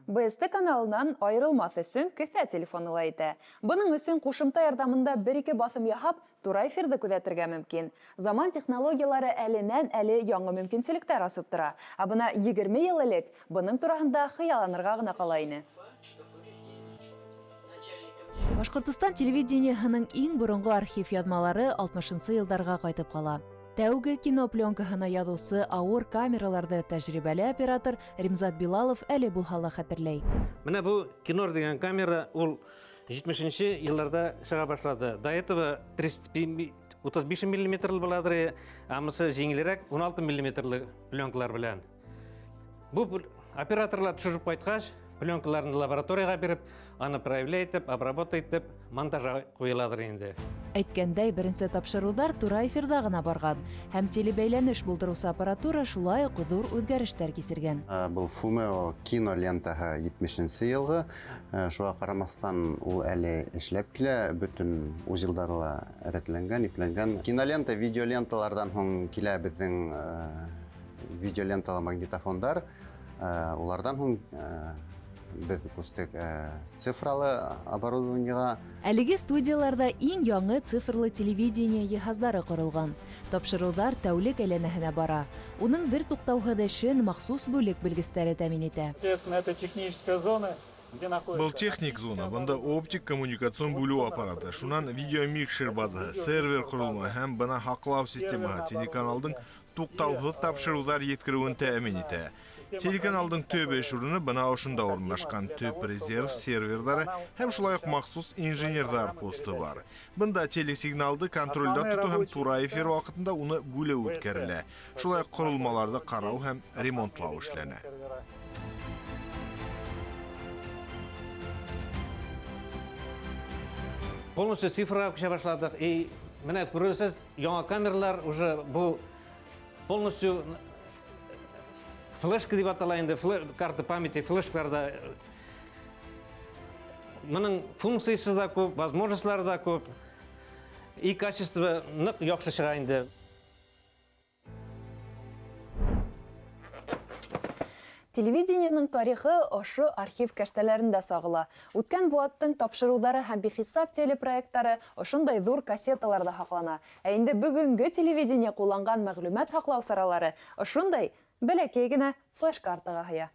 БСТ каналынан айырылмаҫ өсөн кеҫә телефоны ла етә. Бының өсөн ҡушымта ярҙамында бер-ике баҫым яһап, тура эфирҙы күҙәтергә мөмкин. Заман технологиялары әленән-әле яңы мөмкинселектәр асып тора. Ә бына 20 йыл элек бының тураһында хыялланырға ғына ҡала ине. Башҡортостан телевидениеһының иң боронғо архив яҙмалары 60-нсы йылдарға ҡайтып ҡала. Тәүге кино пленкаһына яҙыусы ауыр камераларҙы тәжрибәле оператор Римзат Билалов әле булһа ла хәтерләй. Менә бу кинор дигән камера ул 70-нче елларда чыга башлады. До этого 35 миллиметрлы буладыр, ә монысы җиңелрәк 16 миллиметрлы пленкалар белән. Бу операторлар төшереп кайткач, пленкаларны лабораториягә биреп, аны проявлять итеп, обработать итеп, монтажга куеладыр инде. Әйткәндәй, беренсе тапшырыуҙар тура эфирҙа ғына барған һәм телебәйләнеш булдырыусы аппаратура шулай уҡ ҙур үҙгәрештәр кисергән. Был Фумео кино лентаһы 70-нсе йылғы, шуға ҡарамаҫтан ул әле эшләп килә, бөтөн узелдары ла рәтләнгән, ипләнгән. Кинолента, видеоленталарҙан һуң килә беҙҙең видеоленталы магнитофондар. Уларҙан һуң беҙ күстек цифралы оборудованиеға. Әлеге студияларҙа иң яңы цифрлы телевидение йыһаздары ҡоролған. Тапшырыуҙар тәүлек әйләнәһенә бара. Уның бер туҡтауһыҙ эшен махсус бүлек белгестәре тәьмин итә. Соответственно, это техническая зона, где находится Был техник зона, бында оптик коммуникацион бүлеү аппараты, шунан видеомикшер базаһы, сервер ҡоролма һәм бына һаҡлау системаһы телеканалдың туҡтауһыҙ тапшырыуҙар еткереүен тәьмин итә. Телеканалдың төп эш урыны бына ошонда урынлашҡан төп резерв серверҙары һәм шулай уҡ махсус инженерҙар посты бар. Бында телесигналды контролдә тотоу һәм тура эфир ваҡытында уны бүлеү үткәрелә. Шулай уҡ ҡоролмаларҙы ҡарау һәм ремонтлау эшләнә. Полностью цифрға күсә башладыҡ. И менә күрәсез, яңа камералар уже бу полностью флешка дип атала инде, карта памяти флешкаларда. Моның функциясы да күп, возможностьлары да күп. И качество нык яхшы чыга инде. Телевидениеның тарихы ошо архив кәштәләрендә сағыла. Үткән быуаттың тапшырыуҙары һәм бихисап телепроекттары ошондай ҙур кассеталарҙа һаҡлана. Ә инде бөгөнгө телевидение ҡулланған мәғлүмәт һаҡлау саралары ошондай бәләкәй генә флеш-картаға һыя.